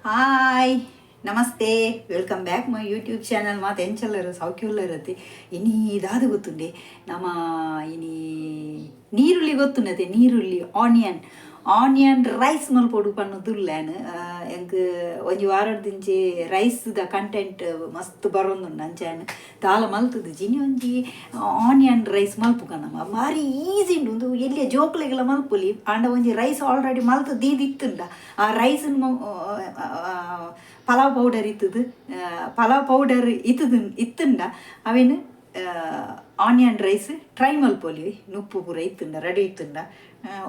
Hi namaste, welcome back my YouTube channel. ಮಾತು ಎಂಚಲ್ಲರು ಸೌಖ್ಯಲ್ಲರತಿ ಇನಿ ದಾದ ಗೊತ್ತುಂಡೆ ನಮ್ಮ ಇನಿ ನೀರುಳ್ಳಿ ಗೊತ್ತುಂಡತೆ. ನೀರುಳ್ಳಿ onion onion rice ಮಲ್ಪೊಡು ಪನ್ನೊಂದುಲ್ಲೇನು. ಎಂಕ್ ಒಂಜಿ ವಾರದಿಂಚಿ ರೈಸ್ ದ ಕಂಟೆಂಟ್ ಮಸ್ತ್ ಬರೊಂದುಂಡು. ಅಂಚಾನ್ ದಾಲ ಮಲ್ತುದು ಜಿನಿ ಒಂಜಿ ಆನಿಯನ್ ರೈಸ್ ಮಲ್ಪುಗ ನಮ್ಮ. ಭಾರಿ ಈಸಿ ಉಂಡು ಉಂದು, ಎಲ್ಲಿಯ ಜೋಕುಲೆಗೆಲ್ಲ ಮಲ್ಪೊಲಿ. ಆಂಡ ಒಂಜಿ ರೈಸ್ ಆಲ್ರೆಡಿ ಮಲ್ತು ದೀದಿತ್ತುಂಡ ಆ ರೈಸ್ ಪಲಾವ್ ಪೌಡರ್ ಇತ್ತದು, ಪಲಾವ್ ಪೌಡರ್ ಇತ್ತದು ಇತ್ತುಂಡ ಅವೇನು onion rice try ಮಲ್ಪೊಲಿ. ನುಪ್ಪು ಪೂರ ಇತ್ತುಂಡ ರೆಡಿ ಇತ್ತುಂಡ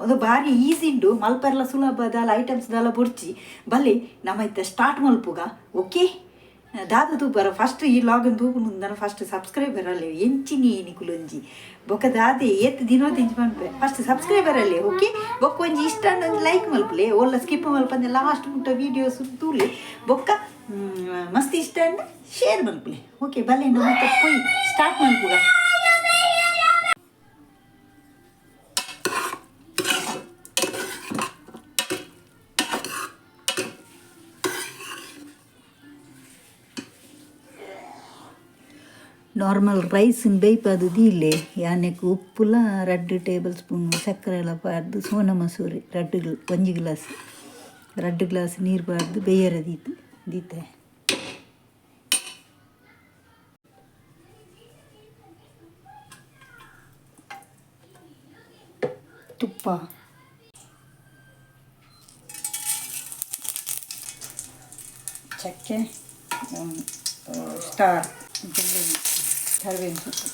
ಅದು ಭಾರಿ ಈಸಿ ಉಂಡು ಮಲ್ಪೆರ್ಲ ಸುಲಭ. ದಾಲ ಐಟಮ್ಸ್ ದಾಲ ಬೊಡ್ಚಿ. ಬಲ್ಲಿ ನಮ್ಮ ಇತ್ತ ಸ್ಟಾರ್ಟ್ ಮಲ್ಪುಗ. ಓಕೆ, ದಾದ ತೂಪರ ಫಸ್ಟ್ ಈ ಲಾಗನ್ ತೂಪುನು. ಫಸ್ಟ್ ಸಬ್ಸ್ಕ್ರೈಬರ್ ಅಲ್ಲೇ ಎಂಚಿನಿ ನಿಕುಲೊಂಜಿ ಬೊಕ್ಕ ದಾದೆ ಏತ್ ದಿನೋ ತಿಂಚಿ ಪನ್ಪೆ. ಫಸ್ಟ್ ಸಬ್ಸ್ಕ್ರೈಬರ್ ಅಲ್ಲೇ. ಓಕೆ, ಬೊಕ್ಕ ಒಂಜಿ ಇಷ್ಟ ಒಂಜಿ ಲೈಕ್ ಮಲ್ಪುಲೆ. ಓಲ್ಲ ಸ್ಕಿಪ್ ಮಲ್ಪಂದೆ ಲಾಸ್ಟ್ ಮುಟ್ಟ ವೀಡಿಯೋಸ್ ತೂಲೆ. ಬೊಕ್ಕ ಮಸ್ತ್ ಇಷ್ಟ ಅಂಡ ಶೇರ್ ಮಲ್ಪುಲೆ. ಓಕೆ, ಬಲ್ಲೆ ನಮ್ಮ ಪೋಯಿ ಸ್ಟಾರ್ಟ್ ಮಲ್ಪುಗ. ನಾರ್ಮಲ್ ರೈಸ್ ಬೇಯ್ಪಾದು ದೀಲೆ. ಯಾನೆಕ್ ಉಪ್ಪುಲ 2 ಟೇಬಲ್ ಸ್ಪೂನ್ ಸಕ್ಕರೆ ಎಲ್ಲ ಪಾಡ್ದು, ಸೋನ ಮಸೂರಿ ರಡ್ಡು ಒಂಜಿ ಗ್ಲಾಸ್, 2 ಗ್ಲಾಸ್ ನೀರು ಪಾಡ್ದು ಬೇಯರ ದೀತು ದೀತೆ. ತುಪ್ಪ, ಚಕ್ಕೆ, ಸ್ಟಾರ್, ಕರಿಬೇವಿನ ಸೊಪ್ಪು.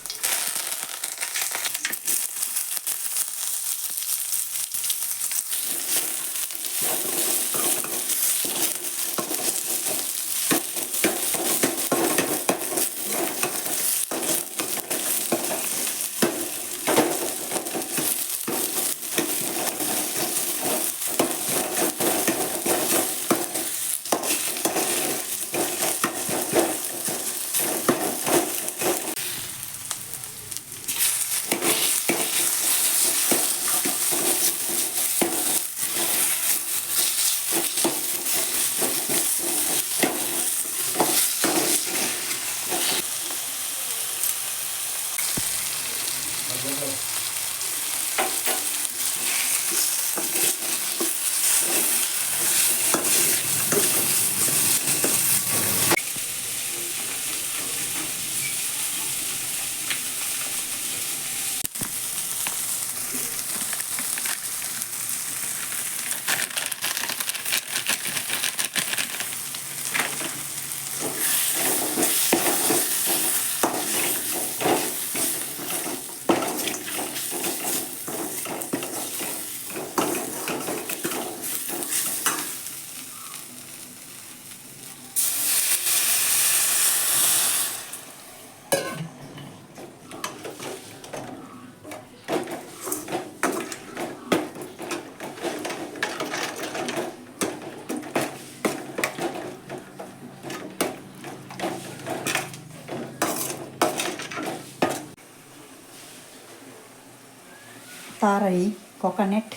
ತಾರೈ, ಕೊಕೊನಟ್.